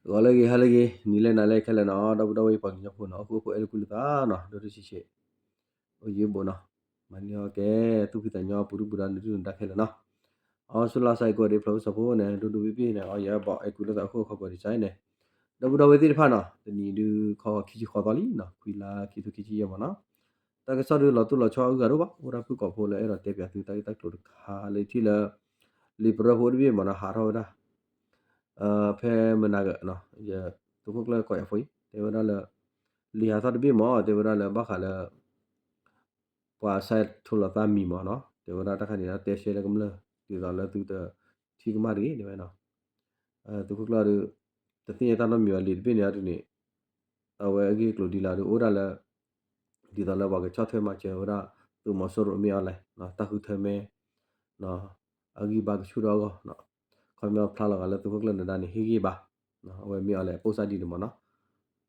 ဂီၤလၢအဂ့ၤ ဟါလၢအဂ့ၤ နံၤလၢနၤလၢခဲလၢာ်နီၤ ဒီပုၢ်ဒီဝဲၢ်ပှၤကညီဖိနီၤ အိၣ်ဃူအိၣ်ဖိး အဲၣ်ဒိးကွံလိာ်သးနီၤ ဒီးတဆံးဆံး အိၣ်ယံၤဘိးနီၤ မၤန့ၢ်အီၤကဲ သူၣ်ဖှံသးညီ ပူၤဒုၣ်ပူၤဒါ နဒုၣ်နဒါခဲလၢာ်နီၤ အီၤဆူလါစဲကိးဒံး ဖျိးကစီၣ်ဖိန့ၣ် ဒိၣ်ဒိၣ်ဘ့ၣ်ဘ့ၣ်န့ၣ် အီၤယဲဘီၣ် အဲၣ်ဒိးကွံလိာ်သး အိၣ်ဃူအိၣ်ဖိး ဒ်စဲန့ၣ် ဒီပုၢ်ဒီဝဲၢ်သ့ၣ်တဖၣ်နီၤ တနံၤဒုးခီခံဆံဃီသီလံနီၤ ခွံလါခံထိခံဆံယဲၢ်မးနီၤ တၢ်ကစီၣ်ဒုးလီၤတိၢ်လီၤဆီအဂုၤအဂၤဒိၣ်ဘၣ် အိၣ်ဒၣ်ဖုၣ်ကိာ်ဖိလၢအဲၣ်ဒိးတဲပၠးသုတၢ်ဂ့ၢ်တၢ်ကျိၤတခါလၢထံၣ်လၢ လံာ်ပရၢဖိတဘ့ၣ်မးနီၤ ဟးထီၣ်ဝဲဒၣ် ဖဲမနၤဂၤနီၤ ယသုးခိၣ်ကျၢၢ်ကီၢ်အံၤဖိအံၤ တဲဝဲဒၣ်လၢ လံာ်ဟးထီၣ်တဘ့ၣ်မး တဲဝဲဒၣ်လၢဘၣ်ဃးလၢ ပှၤဆဲးထိလီၤသးမံၤမးနီၤ တဲဝဲဒၣ်တၢ်ခါန့ၣ် တဲရှဲလၢကမျၢၢ် ဒ်သိးလၢသုတထံၣ်ကမၣ်တဂ့ၤ တဲဝဲနီၤ သုးခိၣ်ကျၢၢ်ဒုး တသ့ၣ်ညါတၢ်နီတမံၤဘၣ် လံာ်တဘ့ၣ်န့ၣ်အဒုးန့ၣ် အဝဲအဂ့ၢ်အကျိၤဒ်လဲၣ်ဒုး အိၣ်ဒၣ်လၢ ဒ်သိးလၢပှၤကဆီၣ်ထွဲမၤစၢၤဝဲဒၣ် သုးမီၤစိရိၤမ့ၢ်အီၤလဲၣ် တၢ်ဃုထၢမဲ အဂံၢ်ဘါကဆူၣ်ထီၣ်အဂီၢ် ခီပညီဖျါလီၤဂာ်လၢသုးခိၣ်ကျၢၢ်နဒါန့ၣ် ဟ့ၣ်ဂံၢ်ဘါ အဝဲမ့ၢ်အီၤလဲၣ် ပိၢ်စၢ်ဒ်န့ၣ်မးနီၤ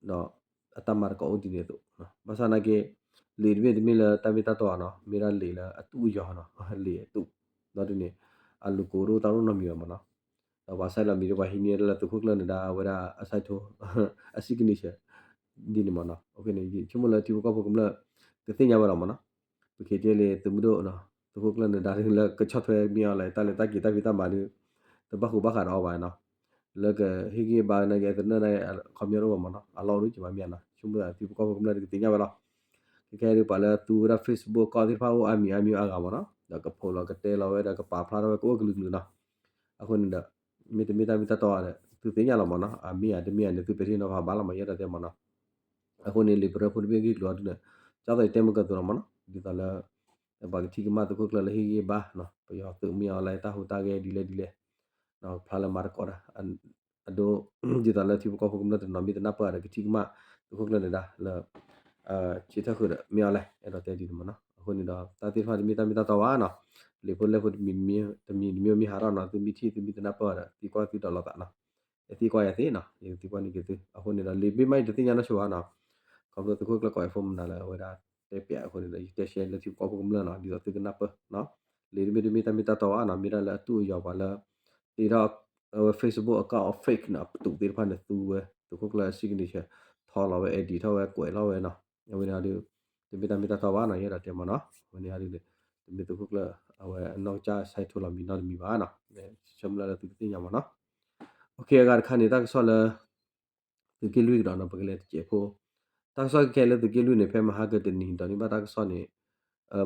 ဒီးအတၢ်မၤသကိးအိၣ်ဒ်န့ၣ်အသိး ဘၣ်ဆၣ်နာ်က့ လံာ်တဘ့ၣ်တမ့ၢ်လၢတၢ်မ့ၢ်တၢ်တီဧါနီၤ မ့ၢ်ဒၣ်လံာ်လၢအတူၢ်အယီၤနီၤ လံာ်အတူၢ် ဒီးဒ်န့ၣ် အလူၤကိးဒိၣ်တၢ်ရိၣ်နီတမံၤဘၣ်မးနီၤ ဒီးပှၤဆဲးလီၤမံၤဒီးပှၤဟံးန့ၢ်လၢသုးခိၣ်ကျၢၢ်နဒါအဝဲဒၣ်အ signature ဒ်န့ၣ်မးနီၤ ဆိကမိၣ်လၢထံဖိကီၢ်ဖိကမျၢၢ် ကသ့ၣ်ညါဘၣ်လီၤမးနီၤ ပက့ၤကဲလံသုးမုၢ်ဒိၣ် သုးခိၣ်ကျၢၢ်နဒါလၢကဆီၣ်ထွဲမ့ၢ်အီၤလဲၣ် တၢ်လဲၤတၢ်က့ၤတၢ်ဖံးတၢ်မၤဒုး တဘၣ်ဃူဘၣ်ဃးဒီးအီၤဘၣ်နီၤ လၢကဟ့ၣ်ဂံၢ်ဘါနာ်က့ သနၢၣ်နာ်က့ ခီပညီတအိၣ်ဘၣ်မးနီၤ အလီၢ်အိၣ်ဒိၣ်က့ၤမးမ့ၢ်နီၤ ဆိကမိၣ်လၢထံဖိကီၢ်ဖိကမျၢၢ်ဒုးကသ့ၣ်ညါဝဲလီၤ ခဲခဲဒုးပှၤလၢသူဝဲဒၣ် Facebook ကီၢ်သ့ၣ်တဖၣ်အိၣ်အါမံၤအါမံၤအါဂၤမးနီၤ ဒီးကဖိးလီၤကတဲလီၤဝဲဒီးကပာ်ဖျါထီၣ်ဝဲကအိၣ်ကလုာ်ကလုာ်နီၤ အဃိန့ၣ်ဒီး မ့တမ့ၢ်တၢ်မ့ၢ်တၢ်တီဧါဒီး သုသ့ၣ်ညါလီၤမးနီၤ အမ့ၢ်ဧါတမ့ၢ်ဧါန့ၣ် သုပဲာ်ထံနီၤဖးဘၣ်လီၤမး ယအဲၣ်ဒိးတဲမးနီၤ အဃိန့ၣ် လံာ်ပရၢဖိတဘ့ၣ်ဂ့ၢ်ကျိၤအီၤဒုးန့ၣ် ကၠီသးယတဲမ့ၢ်ကၢၢ်သိးလီၤမးနီၤ ဒ်သိးလၢ ပှၤကထံၣ်ကမၣ်သုးခိၣ်ကျၢၢ်လၢဟ့ၣ်ဂံၢ်ဘါ ပယီၤသုးမ့ၢ်အီၤလဲၣ် တၢ်ဟူးတၢ်ဂဲၤဒ်လဲၣ်ဒ်လဲၣ် ဖျါလၢမၤသကိးတၢ် အဒိ ဒ်သိးလၢထံဖိကီၢ်ဖိကမျၢၢ်တနီၤမ့ၢ်တနၢ်ပၢၢ်ဒီးကထံၣ်ကမၣ် သုးခိၣ်ကျၢၢ်နဒါလၢ ဆၢထၢၣ်ဃုာ်ဒီးမ့ၢ်အီၤလဲၣ် အဲၣ်ဒိးတဲဒ်န့ၣ်မးနီၤ အဃိန့ၣ်ဒီး တၢ်သ့ၣ်တဖၣ်တမ့ၢ်တၢ်မ့ၢ်တၢ်တီဘၣ်နီၤ လံာ်ဖိလဲၢ်ဖိတမံၤတမံၤမ့ၢ်ဟးထီၣ်နီၤ သုမ့ၢ်ထံၣ်သုမ့ၢ်တနၢ်ပၢၢ်ဒီး သံကွၢ်သုဒီးလိာ်သးနီၤ သံကွၢ်ယၤသ့နီၤ ယကသံကွၢ်န့ၢ်က့ၤသု အဃိန့ၣ်ဒီး လံာ်တဘ့ၣ်မးအံၤတသ့ၣ်ညါနီၢ်ဆိဘၣ်နီၤ ခီဖျိသုးခိၣ်ကျၢၢ်ကီၢ်အံၤဖိမနုၤလၢအဝဲဒၣ်တဲပၠးအဃိန့ၣ်ဒီး ယတဲရှဲလၢထံဖိကီၢ်ဖိကမျၢၢ်နီၤ ဒ်သိးသုကနၢ်ပၢၢ်နီၤ လံာ်တဘ့ၣ်တမ့ၢ်တၢ်မ့ၢ်တၢ်တီဘၣ်နီၤ မ့ၢ်ဒၣ်လၢအတူၢ်အယီၤပှၤလၢ တ့ထီၣ် အဝဲ Facebook account fake နီၤ အပတုာ်သ့ၣ်တဖၣ်န့ၣ်သူဝဲ သုးခိၣ်ကျၢၢ် signature ထီလီၤဝဲ edit ထီၣ်ဝဲကွဲးလီၤဝဲနီၤ အဝဲန့ၣ်ဒီး တမ့ၢ်တၢ်မ့ၢ်တၢ်တီဘၣ်နီၤ ယအဲၣ်ဒိးတဲမးနီၤ အဝဲန့ၣ်ဒီး တမ့ၢ်သုးခိၣ်ကျၢၢ် အဝဲအနီၢ်ကစၢ်ဆဲးထိလီၤမံၤနီတမံၤဘၣ်နီၤ ဆၢမုၢ်လၢ်လၢသုကသ့ၣ်ညါမးနီၤ OK အဂၤတခါန့ၣ် တၢ်ကစီၣ်လၢ သုးက့လွံၢ်ကဒီးနီၤ ပကလဲၤတစဲးဖိ တၢ်ကစီၣ်ခဲခဲလၢသုးက့လွံၢ်န့ၣ် ဖဲမဟါကတနံၤ ဒိးန့ၢ်ဘၣ်တၢ်ကစီၣ်န့ၣ်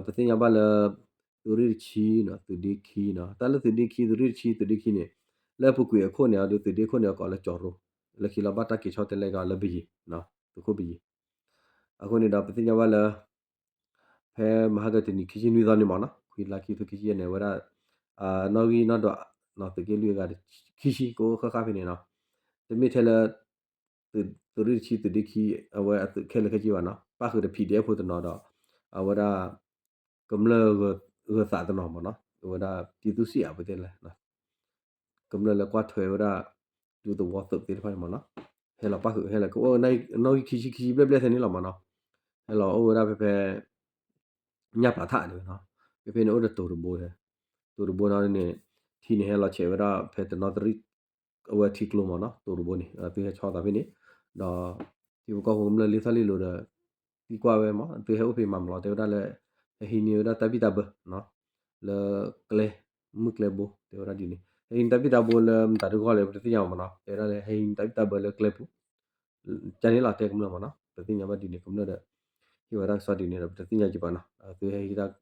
ပသ့ၣ်ညါဘၣ်လၢ သုးရ့ၣ်တဆံနီၤ သုးဒ့ခံနီၤ တၢ်လၢသုးဒ့ခံ သုးရ့ၣ်တဆံ သုးဒ့ခံန့ၣ် လၢအပူၤကွံာ်အခိၣ်န့ၣ် အဒုးသုးဒ့ခိၣ်န့ၣ် အကိးလၢကၠီၤရိ လၢခံလီၤဘၣ်တၢ်က့ၤဆီတလဲကဒီးလၢဘယံၤ သုးခိၣ်ဘယံၤ အဃိန့ၣ်ဒီး ပသ့ၣ်ညါဘၣ်လၢ ဖဲမဟါကတနံၤ ခံဆံနွံသီန့ၣ်မးနီၤ ခွံလါခံထိခံဆံယဲၢ်န့ၣ် အဝဲဒၣ် နီၣ်ဂံၢ်နီၣ်ဒွး သုးက့လွံၢ်အဂၤ ခံဆံကအိၣ်ဃၣ်ဃၣ်ဖဲန့ၣ်နီၤ တမ့ၢ်ထဲလၢ သုးရ့ၣ်တဆံ သုးဒ့ခံ အဝဲအသုးခဲလၢာ်ခဲဆ့ဘၣ်နီၤ ပၣ်ဃုာ်ဒီး PDF ဖိတနီၤဒီး အဝဲဒၣ် ကမျၢၢ်ဂၢၤသးတနီၤမးနီၤ အဝဲဒၣ် ပြည်သူ့စစ် အပတဲလဲၣ် ကမျၢၢ်လၢကွၢ်ထွဲဝဲဒၣ် ဒူသဝီသုးသ့ၣ်တဖၣ်န့ၣ်မးနီၤ ဟဲလီၤပၣ်ဃုာ် ဟဲလီၤကအိၣ် နီၣ်ဂံၢ်ခံဆံခံဆံဘျဲၣ်ဘျဲၣ်ထဲန့ၣ်လီၤမးနီၤ ဟဲလီၤအိၣ်ဝဲဒၣ်ဖဲဖဲ ညၣ်ပျးထးန့ၣ်ဝဲနီၤ ဖဲဖဲန့ၣ်အိၣ်ဒီးတိၤတဘိ တိၤတဘိနီၤန့ၣ် ထံန့ၣ်ဟဲလီၤဆဲးဝဲဒၣ်ဖဲတနီသရံၣ် အဝဲထံကျိမးနီၤ တိၤတဘိန့ၣ် သုဟဲဆီသးဖဲန့ၣ် ဒီး ထံဖိကီၢ်ဖိကမျၢၢ်လံသီၣ်လံလိၤဒီး သံကွၢ်ဝဲမး သုဟဲအိၣ်ဖဲမၤမးလီၤ တဲဝဲဒၣ်လၢ ဟဲဟံးန့ၢ်ဝဲဒၣ်တၢ်ဘံၣ်တၢ်ဘၢ လၢကျဲ မုၢ်ကျဲဘိ တဲဝဲဒၣ်ဒ်န့ၣ် ဟဲဟံးန့ၢ်တၢ်ဘံၣ်တၢ်ဘၢလၢမတၤတဂီၢ်လဲၣ် ပတသ့ၣ်ညါဘၣ်မးနီၤ တဲဝဲဒၣ်လၢ ဟဲဟံးန့ၢ်တၢ်ဘံၣ်တၢ်ဘၢလၢကျဲပူၤ ကန့ၣ်လီၤ တဲကမျၢၢ်မးနီၤ ပသ့ၣ်ညါဘၣ်ဒ်န့ၣ် ကမျၢၢ်ဒီး ဟ့ၣ်ဝဲတၢ်ကစီၣ်ဒ်န့ၣ်ဒီး ပတသ့ၣ်ညါက့ၤဘၣ်နီၤ သုဟဲဟံး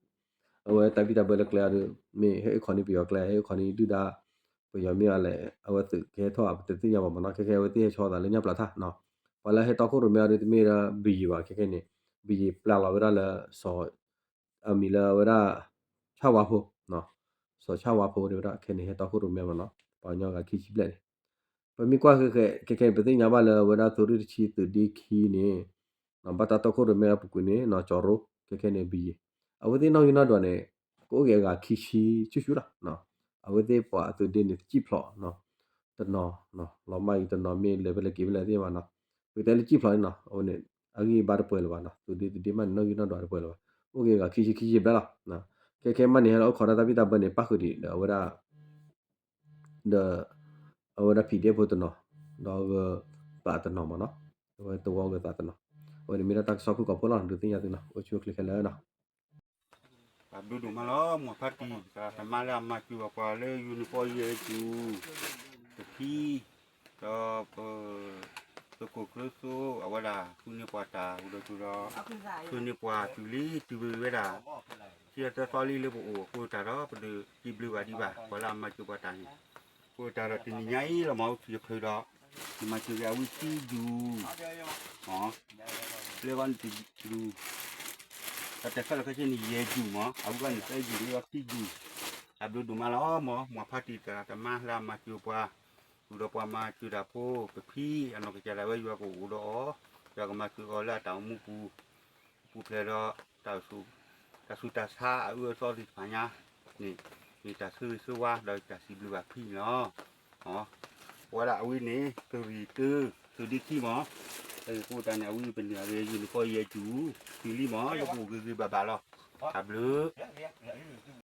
အဝဲတၢ်ဘံၣ်တၢ်ဘၢလၢကျဲအီၤဒီး မ့ၢ်ဟဲအိၣ်ခိးန့ၢ်ပယီၤကျဲ ဟဲအိၣ်ခိးန့ၢ်ဒုၣ်ဒါ ပယီၤမ့ၢ်အီၤလဲၣ် အဝဲသုးကဟဲထီၣ်ဧါ ပတသ့ၣ်ညါဘၣ်မးနီၤ ခဲခဲအဝဲသ့ၣ်ဟဲဆီသးလၢညၣ်ပျးထးနီၤ ပှၤလၢဟဲတီခိၣ်ရိၣ်မဲအီၤဒီး တမ့ၢ်ဒီးဘယံၤဘၣ် ခဲခဲန့ၣ် ဘယံၤပျဲလီၤဝဲဒၣ်လၢ စီၤ အမံၤလၢအဝဲဒၣ် ဆၣ်ဝါဖိ စီၤဆၣ်ဝါဖိတဲဝဲဒၣ် ခဲန့ၣ်ဟဲတီခိၣ်ရိၣ်မဲမးနီၤ ပှၤကညီဂၤခံဆံဘျဲၣ်န့ၣ် ပမ့ၢ်ကွၢ်ဃဲ ခဲခဲန့ၣ် ပသ့ၣ်ညါဘၣ်လၢအဝဲဒၣ်သုးရ့ၣ်တဆံသုးဒ့ခံန့ၣ် ဘၣ်တၢ်တီခိၣ်ရိၣ်မဲအပူၤကွံာ်န့ၣ် ကၠီၤရိ ခဲခဲန့ၣ်ဘယံၤ အဝဲသ့ၣ်နီၣ်ဂံၢ်နီၣ်ဒွးန့ၣ် ကအိၣ်က့ၤအဂၤခံဆံဆူၣ်ဆူၣ်လီၤ အဝဲသ့ၣ်ပှၤအသုးဒ့န့ၣ် တစံၣ်ဖျိး တနီၤ လီၤမၢ်အံၤတနီၤ မ့ၢ်လဲၤဖဲလဲၣ်က့ၤဖဲလဲၣ်သ့ၣ်မးနီၤ ပကတဲလၢစံၣ်ဖျိးန့ၣ်နီၤ အဝဲန့ၣ် အဂံၢ်အဘါတပှဲၤလၢၤဘၣ်နီၤ သုးဒ့သုးဒ့မးန့ၣ် နီၣ်ဂံၢ်နီၣ်ဒွးတပှဲၤလၢၤဘၣ် အိၣ်က့ၤအဂၤခံဆံခံဆံဘျဲၣ်လီၤ ခဲခဲမးန့ၣ် ဟဲလီၤအိၣ်ခိးဒၣ်တၢ်ဘံၣ်တၢ်ဘၢန့ၣ် ပၣ်ဃုာ်ဒံးဒီးအဝဲဒၣ် ဒီး အဝဲဒၣ် PDF ဖိတနီၤ ဒီးဂၢၤသးတနီၤမးနီၤ, အဝဲသဝီဂၢၤသးတနီၤ, အဝဲန့ၣ်မ့ၢ်ဒၣ်တၢ်ကစီၣ်ဖုၣ်ကိာ်ဖိလီၤ ဒုးသ့ၣ်ညါသုနီၤ, အိၣ်ဆူၣ်အိၣ်ချ့ခဲလၢာ်နီၤ. တၢ်ဘျုးဒိၣ်မးလီၤ မိၢ်ဖါတံၢ် တၢ်တမါလၢအမၤစၢၤဘၣ်ပှၤလၢယူၤန့ၣ်ပီၢ်ယဲၢ်စူၤ, တဖံ, ဒီးပ သုးခိၣ်ကျၢၤစိ အဝဲဒၣ်ဃုန့ၢ်ပှၤတၢ်ဟူဒီးကျိဒီး ဆှၢန့ၢ်ပှၤတုၤလံတုၤဝဲဒၣ် ထံသၢသီလံလၢပအိၣ်အဃိတၢ်ဒီး ပဒုးစံးဘျုးဘၣ်ဒံးဘၣ် ပှၤလၢအမၤစၢၤပှၤတၢ်န့ၣ်, အဃိတၢ်ဒီးတနံၤညါအံၤလီၤမး အိၣ်ထံၣ်ယဖျၢၣ်ဒီး ယမၤစၢၤက့ၤအဝံခံယူၤ လၢဂီၢ်န့ၣ်တယူၤ, ဒီးတၢ်ခဲလၢာ်ခဲဆ့န့ၣ် ယဲၢ်ယူၤမး အဝံဂီၢ်န့ၣ်သၢယူၤလၢဂီၢ်ခံယူၤ, တၢ်ဘျုးဒိၣ်မးလီၤမး မိၢ်ဖါတံၢ်တၢ်တမါလၢအမၤစၢၤပှၤ, ဃုာ်ဒီးပှၤမၤစၢၤတၢ်ဖိ ပဖံ အနီၢ်ကစၢ်ဒၣ်ဝဲယွၤကအိၣ်ဒီးအီၤ, ယွၤကမၤစၢၤအီၤလၢအတၢ်အိၣ်မူပူၤ ပူၤဖျဲးဒီး တၢ်ဆူးတၢ်ဆါအအၢအသီသ့ၣ်တဖၣ်ညါန့ၣ်, မ့ၢ်တၢ်ဆၢဂ့ၤဆၢဝါဒီးတၢ်စံးဘျုးဘၣ်ဖံန့ၣ်လီၤ. အဝဲဒၣ်အဝံန့ၣ် သုးရ့ၣ်တၢ သုးဒ့ခံမး, အဃိတၢ်န့ၣ် အဝံပနၢ်ဂ့ၤ ယူၤန့ၣ်ပီၢ်ယဲၢ်စူၤ တုၤလံမး လၢပအိၣ်ဂ့ၤဂ့ၤဘၣ်ဘၣ်လီၤ. တၢ်ဘျုး